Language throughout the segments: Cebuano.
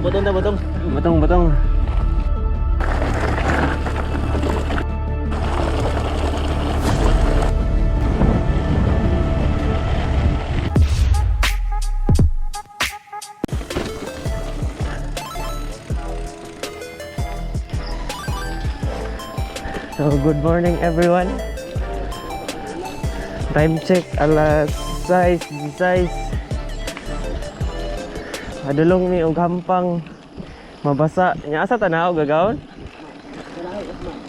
Butong ta, butong. Butong, butong. So, good morning, everyone. Time check, alas 6:16. Adulong ni og hampang mabasa. Nya asa tanaw gagawon?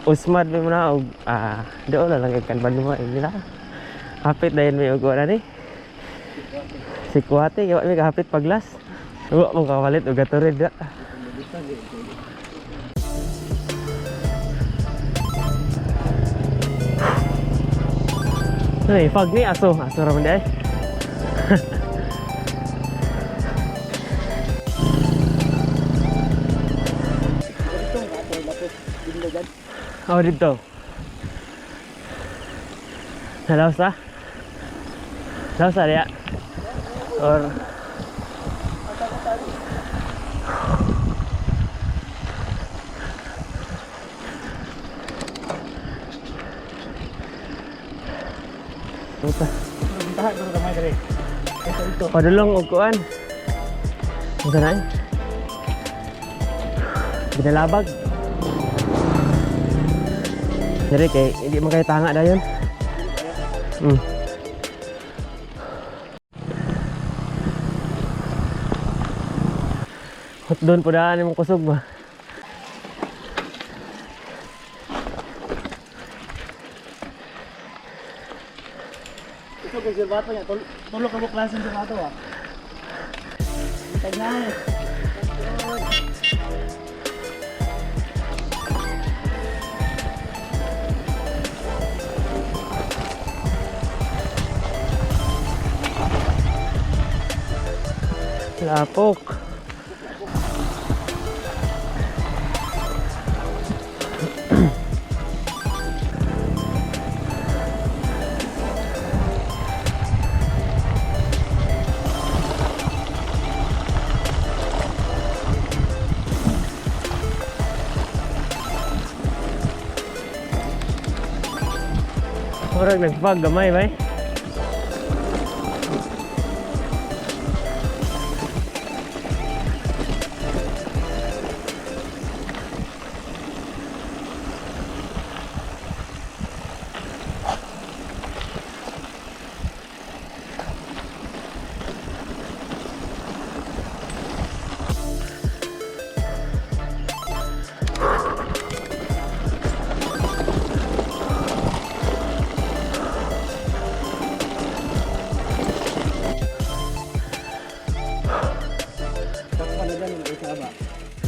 Usmad may muna og doon na lang kan banwa nila. Hapit dayon may og wala ni. Si Kuwate, gawa mi kahapit paglas. Wa mo kapalit og Gatorade da. Ay, fog ni aso, aso ra man di ay. Oh, dito. Nalaos ta? Laos ta diya? Or. Puta. Tahan pero gamay dere. Ito ito. Padulong og kuan. Unsa na eh? Binalabag. Dire kay hindi man kayo tanga dayon. Hot doon po daan imong kusog ba? Ito kay Silvato niya. Tulo ka mo klase ng Silvato ah. Tagnan. Lapok. Murag nagpag gamay bay. Ano dyan yung isa ba?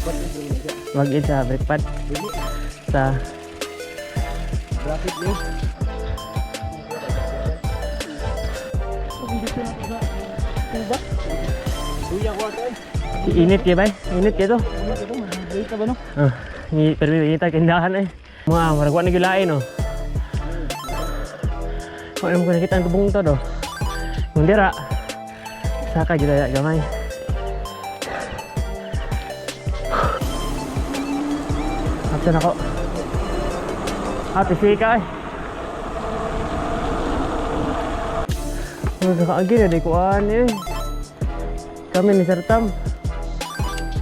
Ba't ito yung isa? Wag sa brake pad sa Bracket niya. Tuba? Duya ko ito eh. Init kay bay, init kay to. Ito, may ka ba no? Ah, ni pero may init kindahan eh. Mga murag wa na gyud no. Wa na mo nakita ang tubong to do. Kung dira saka gyud ay gamay. Absa na ko. Ate sika eh. Magkakaagi na di kuan eh. Kami ni Sir Tam.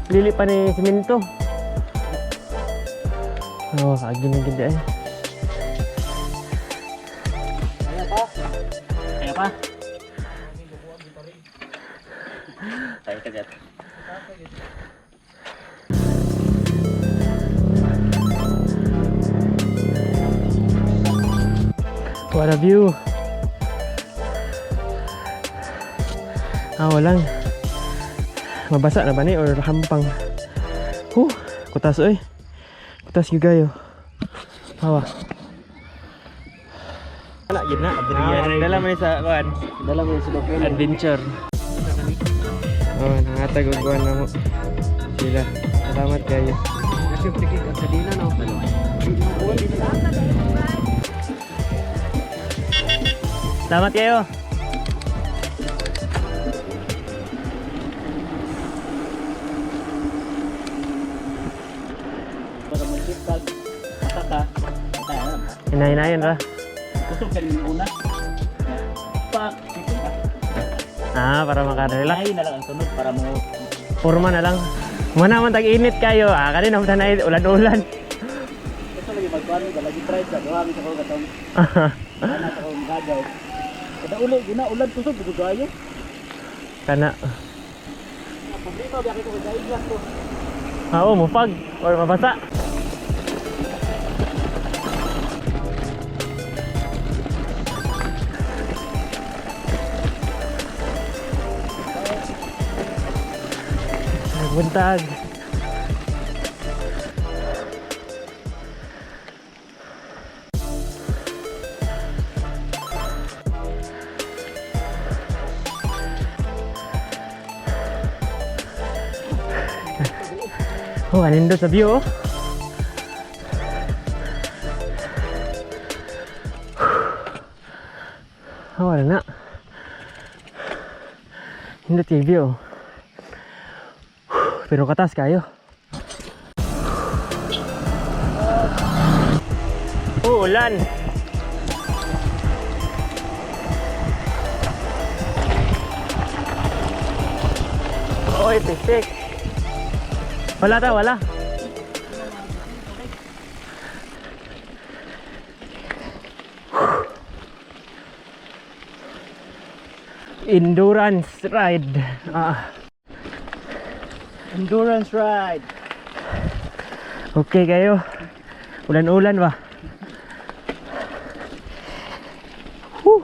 Lili pa ni simento. Oh, kaagi na gid eh. Kaya pa? Kaya pa? Tayo ka dyan. What a view. Ah, walang. Mabasa na ba ni or hampang? Huh, kutas oy. Kutas gyud kayo. Hawa. Wala gid na. Dala man ni sa kuan. Dala mo yung sulok. Adventure. Oh, nangatag og kuan na mo. Sila. Salamat kayo. Kasi tikig ang kadina no. Salamat kayo. Hinahinayon ra. Kusog ka rin una. Pak. Ah, para maka-relax. Lahi na lang ang sunod para mo Forma na lang. Muna man tag-init kayo. Ah, kanina man na ulan-ulan. Ito lagi magkuhan mo, lagi try sa duha mi sa ko katong ana sa kong gagaw. Kada uli gina ulan kusog dugayo. Kana. Ang problema biya ko kay lang ko. Ah, oo, mupag or mabasa. Buntag. Oh, anindo sa view, oh. Oh, wala na. Hindi TV, oh. Pero katas kayo. Oh, ulan. Oy, pisik. Wala ta, wala. Endurance ride. Ah, Endurance ride. Okay kayo. Ulan-ulan ba? Whew.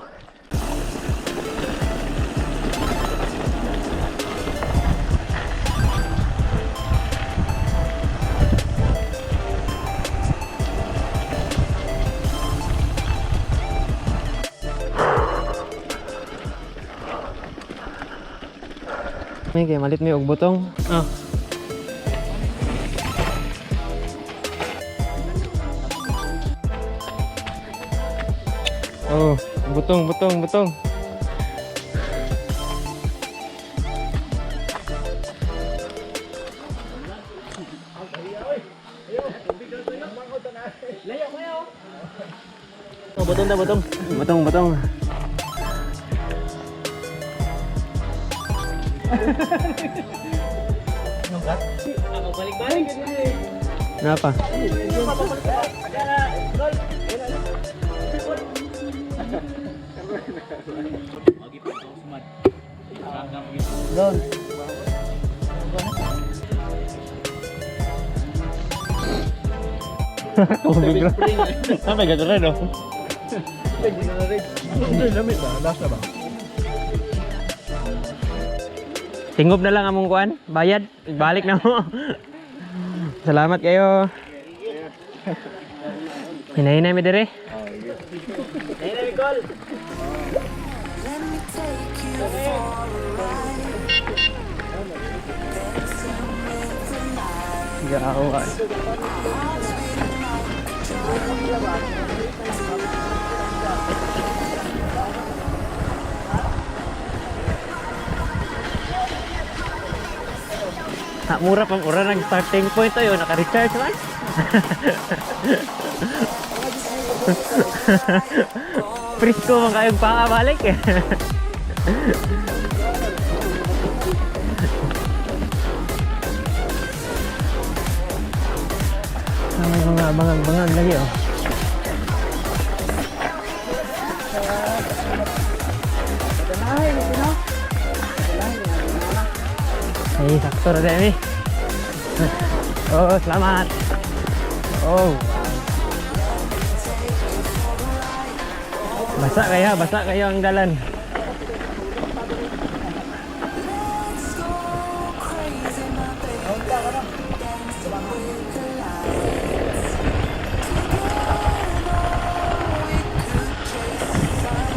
May kay malit may og butong. Ah. Oh, butong, butong, butong. Oh, butong ta butong. Butong, butong. Balik-balik. Napa? Don. Tubig lang. Sampai gak keren dong. Tingob na lang among kuan, bayad, balik na mo. Salamat kayo. Hinahinay mi dire. Let me take you for a ride. Dancing with the lights. Gawa. Hearts beating like a drum. Ha, mura pa mura nag starting point tayo, naka-recharge man. Presko man kayong paa balik eh. Ah, may mga bangag-bangag lagi oh. Ay, sakto ra dami. Oh, selamat. Oh. Basa kaya ang dalan. Let's go crazy, my baby. Dancing with the lights. Together we could chase the sun.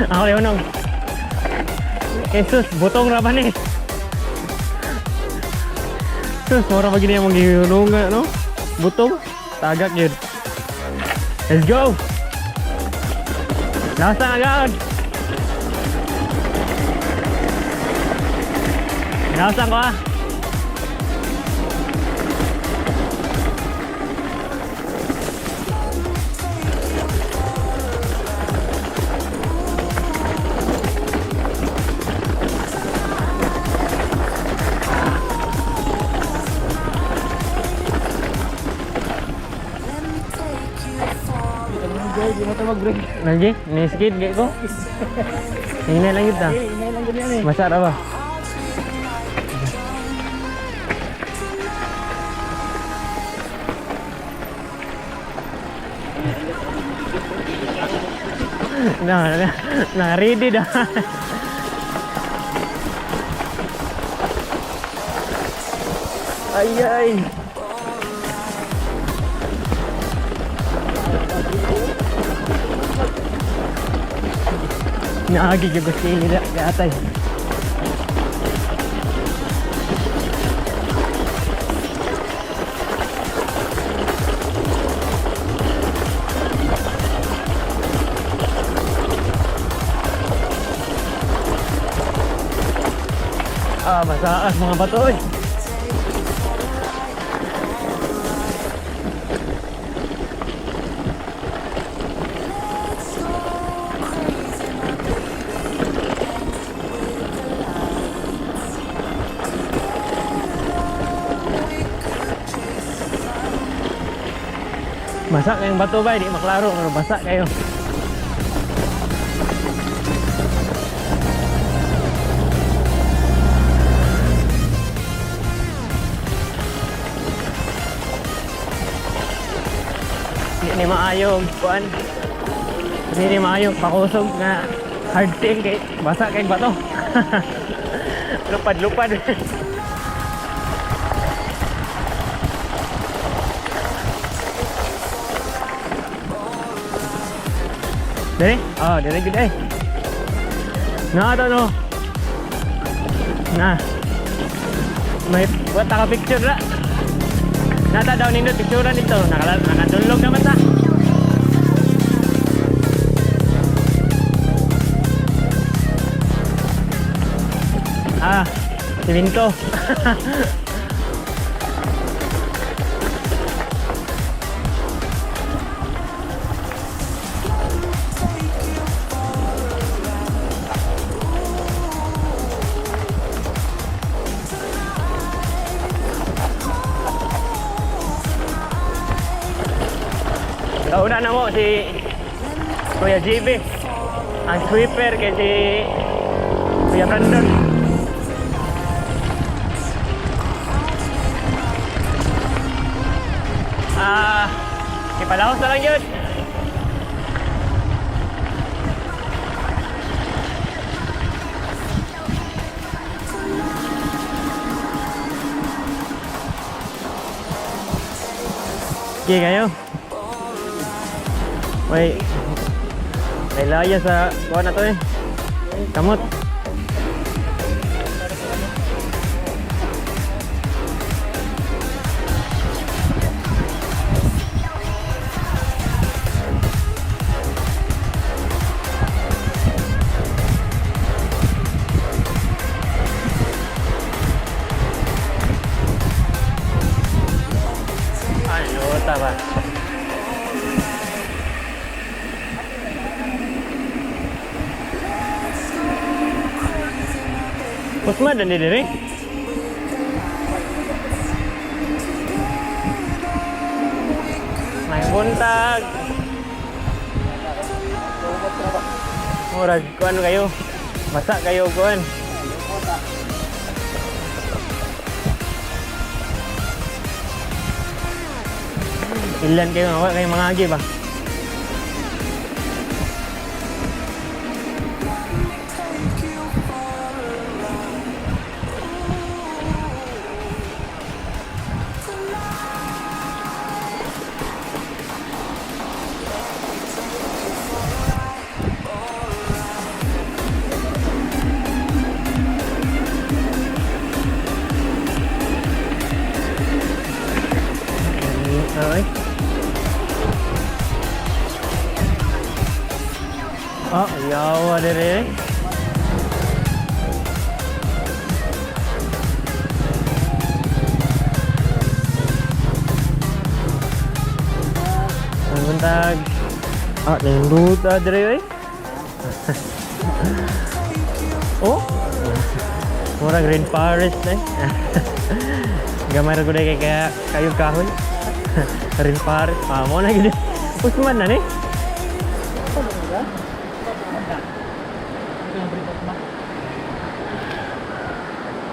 Ako rin unong. Jesus, butong ra ba ni? Sus, mura pa gini ang mga nga, no? Butong. Tagak yun. Let's go! Nasa agad! Nasa ko ah! Let me take you for a Joy, di mo ito mag-break. Lagi, ni-skid gay ko. Hinay lang yun ta. Eh, inay lang ganyan eh. Basa ra ba? Na, na, ready na. Ay ay. Naagi yung gusto nila atay. Ah, masaas mga bato oy. Let's go crazy, my baby. Dance with the lights. Together we could chase the sun. Basa kayong bato ba? Di maklaro pero basa kayo. Hindi ni maayo kuan. Hindi ni maayo pakusog nga hard tail kay basa kay bato. Lupad-lupad. Dere? Oh, dere gud ay. Na to no. Na. May wata ka picture ra. Nata daw nindot picture nito. Nakala nakadulog naman ta. Ah, siminto. Kauna na mo si Kuya GB. Ang sweeper kay si Kuya Brandon. Ah, ipalahos na lang yun. Okay kayo. May may laya sa kuha na to eh. Kamot. Ay, lota ba? Kusma dan di diri. May buntag. Murag kuan kayo. Basa kayo kuan. Ilan kayo nga kayo mga agi ba? Take you for a ride. Tonight. Let me take you for a ride. Okay. Ah, yawa dire. Ang buntag. Ah, nindot dire oy. Oh. Mura Green Forest eh. Gamay ra gud kay kaya kayo kahoy. Green Forest. Ah, mo na gid. Usman na ni.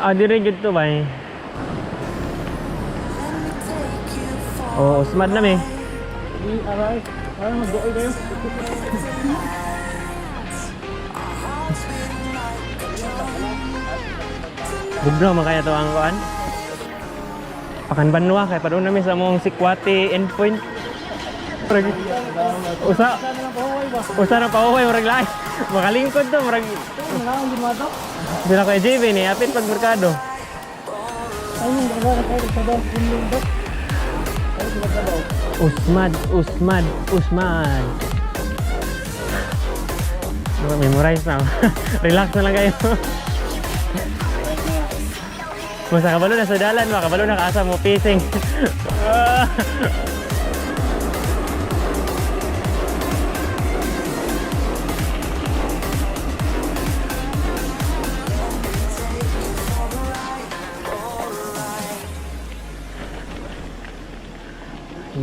Ah, dire gid to bay. Let me take you for Oh, Usman na mi. Di aray. Parang magduoy kayo. hearts beating like a drum. Bugno man kaya to ang kuan. Pakanbanwa kay padung nami sa mong Sikwate endpoint. Murag usa Sana lang pahuway ba? usa na pahuway murag lahi. Makalingkod to murag Ano na ang ginawa to? sila kay JB ni apit pag merkado. Ay, yung gagawa na kayo sa daw. Yung do. Ay, sila sa daw. Usmad, Usmad, Usmad. Memorize na. Relax na lang kayo. Basta kabalo na sa dalan, makabalo na kaasa mo pacing. Ah.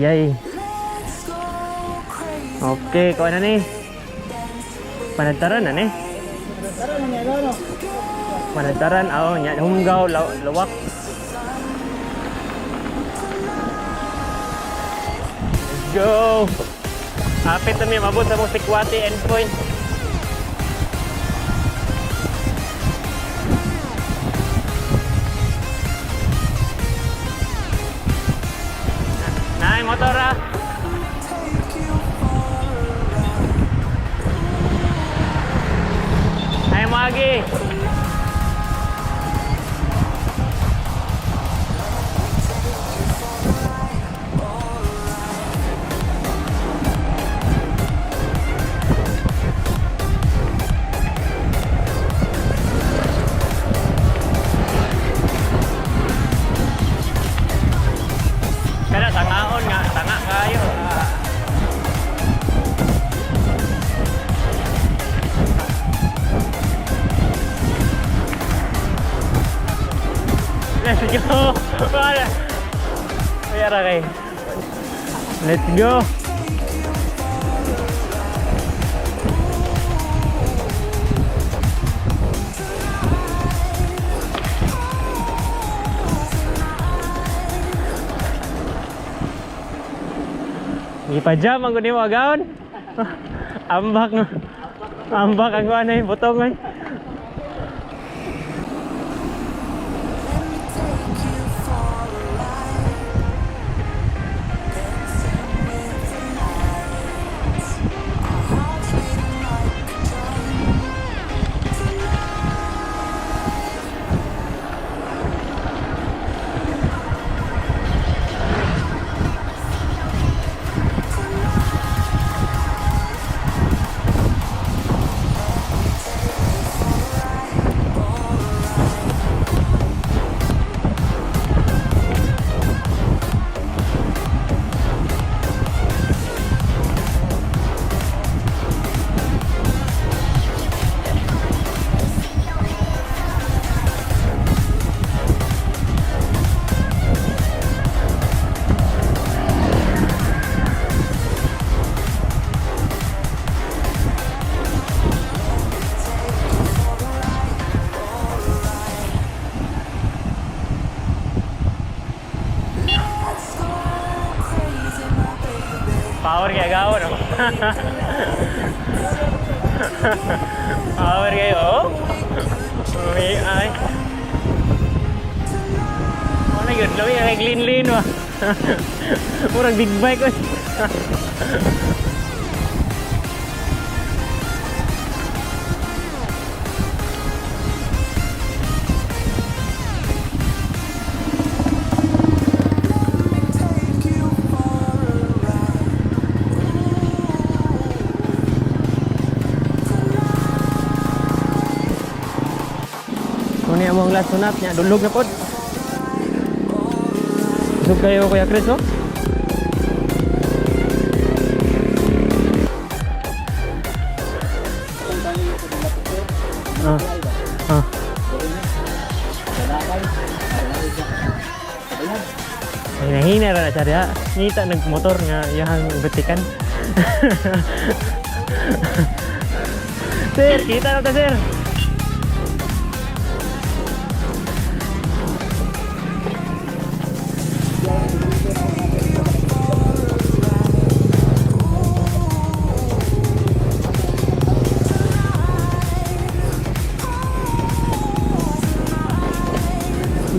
Yay. Let's go crazy. Okay, kuha na ni. Panadtaran na ni. Tara na niya, ano? Panadtaran, aw, nya humgaw, lawak. Let's go! Apit na mi, mabot sa mong Sikwate endpoint. Nay, motor ah! Take you for a ride. Ay, Magi! Kana tangaon nga, tanga kayo. Ah. Let's go! Wala. Kaya ra kay. Let's go! Gipa-jam ang kunin mo agaon. Ambak no. Ambak ang kuan ay butong ay. Let me take you for a ride. Dancing with the lights. Our hearts beating like a drum. Tonight. Let's go crazy, my baby. Power kay agaw no. Power kayo. Oh. Uy, ay. Ano yun? Lami kay clean lane wa. Murag big bike oy. Let me take you for Akong last sunat niya, dulog na pod. Busog kayo, Kuya Chris, oh. Ah. Hinahina ra na siya diha. Ngita nagmotor nga iyahang batikan. Sir, kita na ta, sir.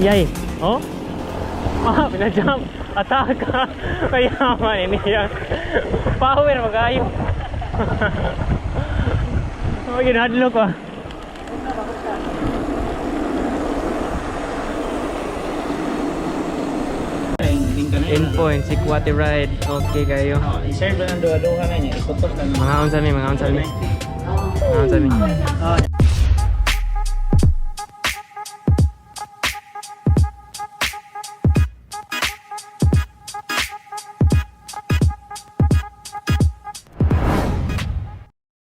Yay. Oh? Ah, pinajump. Ataka. Kaya man ini yan. Power magayo. Oh, ginadlok ah. Endpoint, si Kuwati Ride. Okay kayo. I-serve na ng duha-duha na niya. Ikutos na. Mga unsa mi, mga unsa mi. Mga unsa mi. Oh.